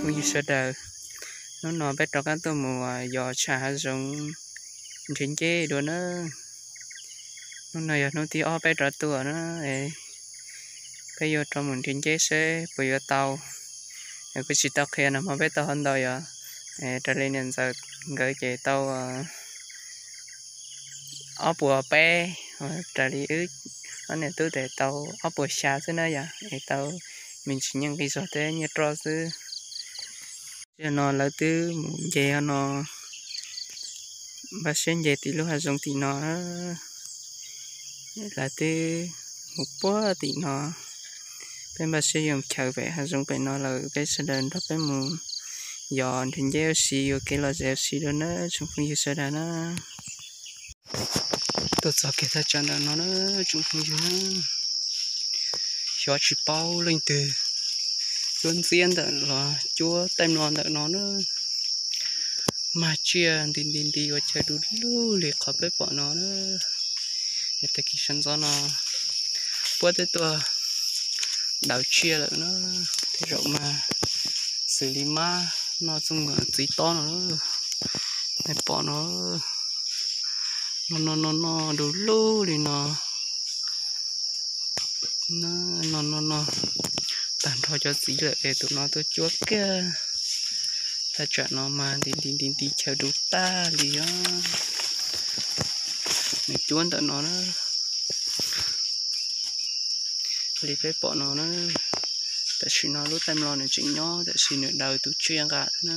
Phooj ywg sawv daws, hnub no peb rov qab tuaj mus yos tsham hav zoov nrhiav nceb dua na. Hnub no yog hnub thib ob peb rov tuaj na, peb yuav rov mus nrhiav nceb seb puas yuav tau. Kuv tsis tau qhia no mas peb tau hov ntau yog, raws li niam ntxawm nkawd ces tau ob puas peb, raws li wb ob niam tub tes tau ob puas xya xwb na yom, es tau me ntsis nyiaj nqi zog thiab nyiaj roj xwb. Tam sim no lawv twb mus nce no, npaj siab nce tim lub hav zoov tim no, lawv twb mus puag tim no. Peb npaj siab yuav chaws pem hav zoov pem no lawm, peb sawv daws nrog peb mus yos nrhiav nceb ua si, yuav kev lom zem ua si dua na tsoom phooj ywg sawv daws na. Tuaj txog kiag thaj tsam ntawm no na tsoom phooj ywg na, xyov tsis paub leej twg cuab ntxiab ntawm los cuab taij mlo ntawm no na. Mag tsiaj nti nti nti ua chaw du lug li qhov peb pom no na. Tag kis sawv ntxov no puab twb tuaj daws tsiaj lawm na, tej zaum mas xws li mab noj txooj txiv tob no, nej pom no, no no no no du lug li no. No no no, tag nrho cov txiv lawm es tus no tuaj cuab kiag. Thaj tsam no mas nti nti nti nti chaw du tag li os. Nws cuab ntawm no na, li peb pom no na. Tam sim no lub taij mlo nws tseem nyob, tam sim nws daws tus tsiaj nqa na.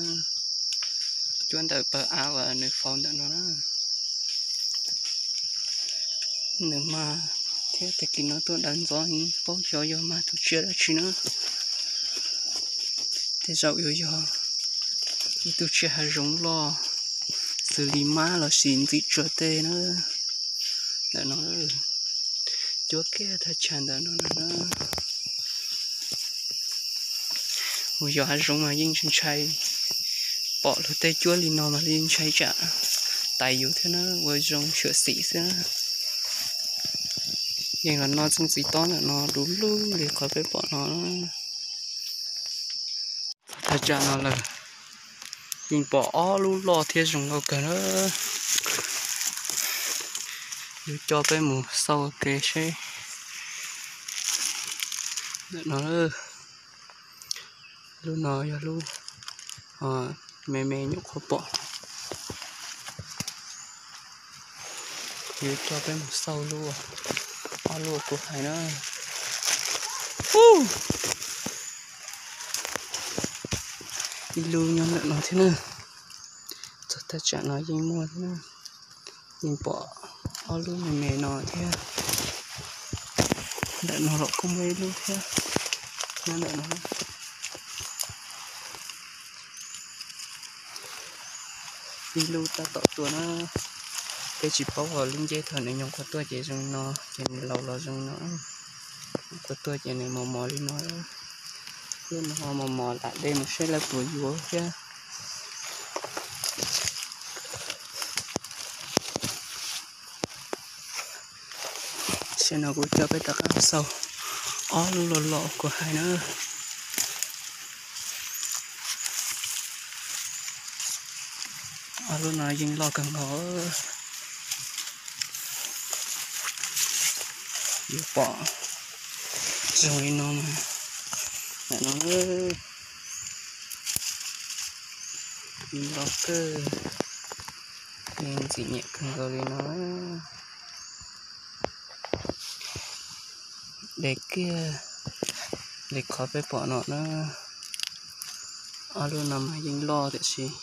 Cuab ntawm pawg av uas nws faus ntawm no na. Nws mag thiab, tag kis no tuaj daws ntxov, paub xyov yog mag tus tsiaj dab tsi na. Tej zaum yuav yog ib tug tsiaj hav zoov loj xws li mab los sis ntxim tsuag tej na. Ntawm no cuab kiag thaj tsam ntawm no na. Mus yos hav zoov mas yeej ntshai, pom luag tej cuab li no mas yeej ntshai tsam tais yus thiab na, ua zoo xyuam xim xwb. Yeej los noj txooj txiv tob ntawm no du lug li qhov peb pom no. Thaj tsam no lawm, yeej pom ob lub loj thiab zoo nkauj kawg na. Yuav coj peb mus xauj ke seb. Ntawm no, lub no yog lub me me nyuam qhuav pom. Yuav coj peb mus xauj lub, ob lub kuv hais na. Ib lub nyob ntawm no thiab na. Txog thaj tsam no yeej muaj thiab na. Yeej pom ob lub me me no thiab. Ntawm no los kuj muaj ib lub thiab. Nyob ntawm no ib lub tab tom tuaj na. Peb tsis paub os, lub nceb thaum nws nyuam qhuav tuaj ces zoo no, ces nws laus los zoo no. Nyuam qhuav tuaj ces nws mos mos li no. Lub no mos mos lam de mus saib lawv puas yuav thiab. Tam sim no kuv coj peb rov qab xauj ob lub loj loj kuv hais na. Ob lub no yeej loj kawg nkaus. Yuav pom zoo li no, ntawm no yeej loj kawg, yeej ntxim nyiam kawg nkaus li no. De kiag li qhov peb pom no na. Ob lub no mas yeej loj tiam sis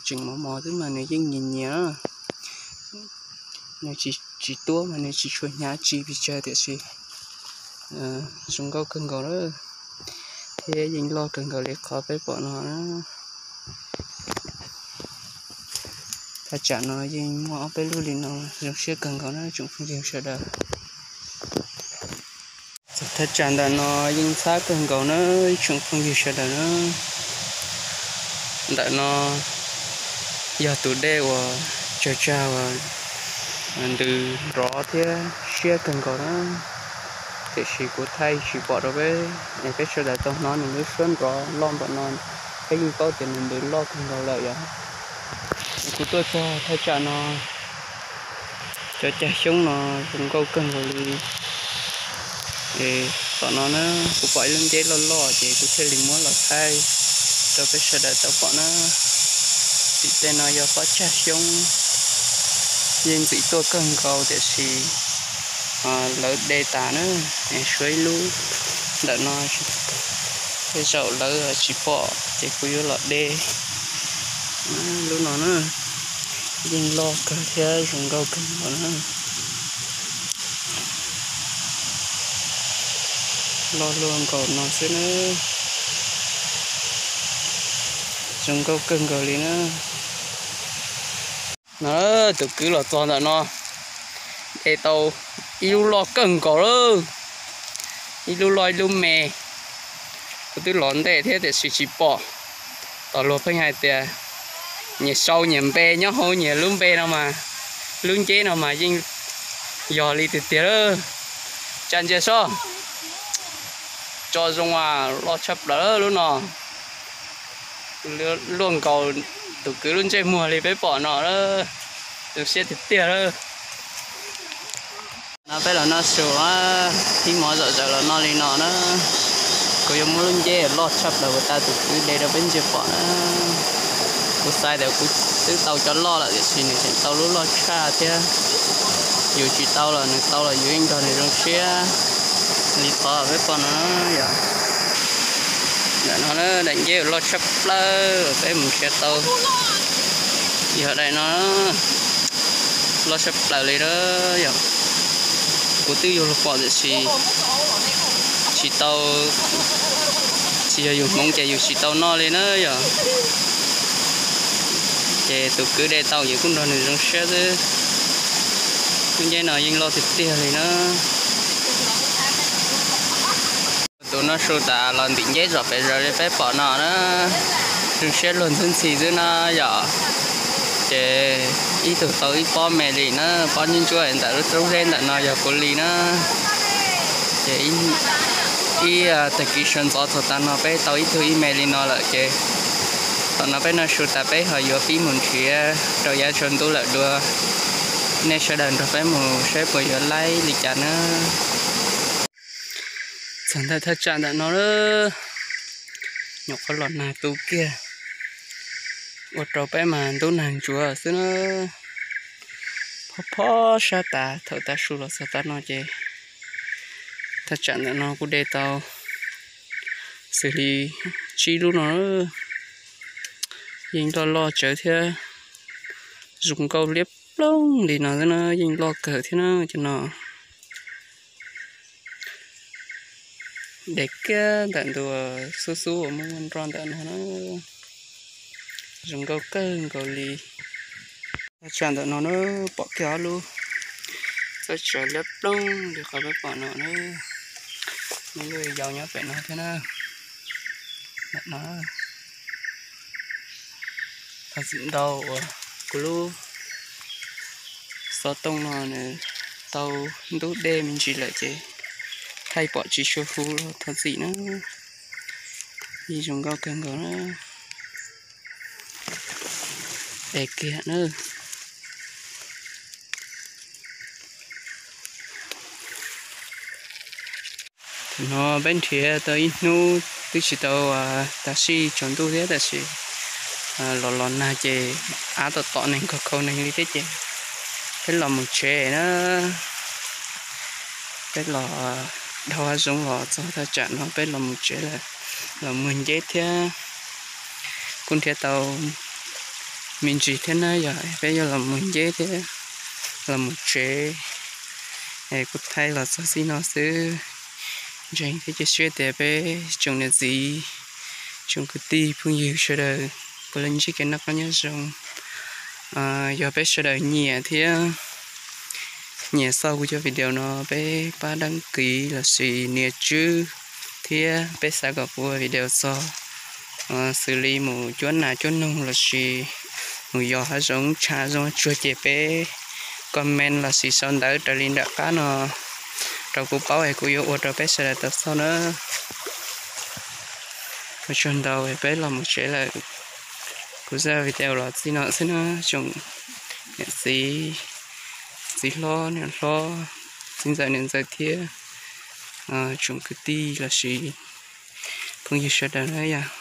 tseem mos mos xwb mas nws yeej nyias nyias, nws tsis tuab mas nws tsis tshua hnyav tsis pes tsawg tiam sis zoo nkauj kawg nkaus lawm, thiab yeej loj kawg nkaus li qhov peb pom no. Thaj tsam no yeej muaj ob peb lub li no zoo siab kawg nkaus na tsoom phooj ywg sawv daws. Txog thaj tsam ntawm no yeej ntxhab kawg nkaus na tsoom phooj ywg sawv daws na. Ntawm no yog tus dej uas tsawg tsag uas ntws nrov thiab siab kawg nkaus na. Tiam sis kuv thaij tsis pom rau peb, es peb sawv daws tau hnov nws lub suab nrov loj npaum no. Yeej paub tias nws npws loj kawg nkaus lawm yom. Kuv tuaj txog thaj tsam no, cov cag xyoob no zoo nkauj kawg nkaus li. Tom no na, kuv pom ib lub nceb loj loj ces kuv thiaj li muab los thaij rau peb sawv daws tau pom na. Tim tej no yog pob tsag xyoob, yeej ntxim tuaj kawg nkaus tiam sis lawv de tas na, suav ib lub ntawm no, tej zaum lawv tsis pom ces kuv yuav los de lub no na. Yeej loj kawg thiab zoo nkauj kawg nkaus na. Loj luaj nkaus no xwb na. Zoo nkauj kawg nkaus li na. No, tus kwv los txog ntawm no, de tau ib lub loj kawg nkaus lawm. Ib lub loj ib lub me. Kuv twb los ntej thiab tiam sis tsis pom. Tom luag pheej hais tias nyias sau nyias npe nyob hauv nyias lub npe no mas, lub nceb no mas yeej yog li tiag tiag lawm. Tsa ntsia soj, tso zoo as, loj tshaj plaws lub no. Luaj nkaus tus kwv lub ntsej muag li peb pom no, zoo siab tiag tiag lawm. No peb los noj su, ib hmos zom zaws los noj li no na. Kuv yuav muab lub nceb loj tshaj plaws uas tau tus kwv de rau peb ntsia pom na. Kuv xav tias kuv twb tau cov loj lawm tiam sis nws tseem tau lub loj tshaj thiab. Yus tsis tau los nws tau los yus yeej nrog nws zoo siab li qhov peb pom no yom. Daim no daim nceb loj tshaj plaws peb mus nrhiav tau. Yog daim no loj tshaj plaws li na yom. Kuv twb yuav luag pom tiam sis tsis tau, tsis yog yus hmoov ces yus tsis tau noj li na yom. Ces tus kwv de tau ces kuj nrog nws zoo siab xwb. Lub nceb no yeej loj tiag tiag li na. Tus noj su tas los ntim nceb zom pes zaws li peb pom no na, zoo siab luag ntxhi ntxhi xwb na yom. Ces ib tug tau ib pob me li na, pob ntsuab ntsuab ntawm lub roob zeb ntawm no yog kuv li na. Ces ib tag kis sawv ntxov txog tav no peb tau ib tug ib me li no lawm ces tom no peb noj su tas peb ho yuav pib mus nrhiav rau yav tsaus ntuj lawm dua. Nej sawv daws nrog peb mus saib puas yuav laib li cas na. Txog ntawm thaj tsam ntawm no, nyuam qhuav los nag tu kiag, ua rau peb mas ntub nag ntsuav xwb na. Phob phob sab tas thaum tav su los txog tav no ces thaj tsam ntawm no kuj de tau xws li tsib lub no, yeej loj loj tsawv thiab zoo nkauj liab ploog li no xwb na, yeej loj kawg thiab na cov no. De kiag ntawm ntua xub xub uas muaj nroj ntawm no na, zoo nkauj kawg nkaus li. Thaj tsam ntawm no na, pom kiag ob lub txawb tsaws liab ploog li qhov peb pom no na. Muaj lub yau nyob pem no thiab na. Ntawm no thov txim ntau uas kuv lub xov tooj no nws tau ntub dej me ntsis lawm ces thaij pom tsis sua hu los thov txim na. Yeej zoo nkauj kawg nkaus na. De kiag na. Thaum no peb nrhiav tau ib hnub twb tsis tau, tas sij tsaus ntuj thiab tab sis los los nag ces av tom tom neeg khaus khaus neeg li thiab ces peb los mus tsev na. Peb los dhau hav zoov los txog thaj tsam no peb los mus tsev lawm, los muag nceb thiab. Kuj nrhiav tau me ntsis thiab na, yog peb yuav los muag nceb thiab los mus tsev. Es kuv thaij los txog txij no xwb. Ntseeg thiab cia siab tias peb tsoom niam txiv, tsoom kwv tij phooj ywg sawv daws puav leej ntsib kev noj qab nyob zoo. Yog peb sawv daws nyiam thiab nyiam xauj kuv cov video no peb pab đăng ký lossis nias tswb thiab peb xav kom kuv ua video txog xws li mus cuab nas cuab noog lossis mus yos hav zoov tshav zoo tsuag ces peb comment lossis sau ntawv raws li nram qab no rau kuv paub es kuv yuav ua rau peb sawv daws tau xauj na. Tsaug ntau, peb los mus tsev lawm. Kuv zaj video los txij no xwb na, tsoom niam txiv, txiv hlob niam hlob, txiv ntxawm niam ntxawm thiab tsoom kwv tij lossis phooj ywg sawv daws na yom.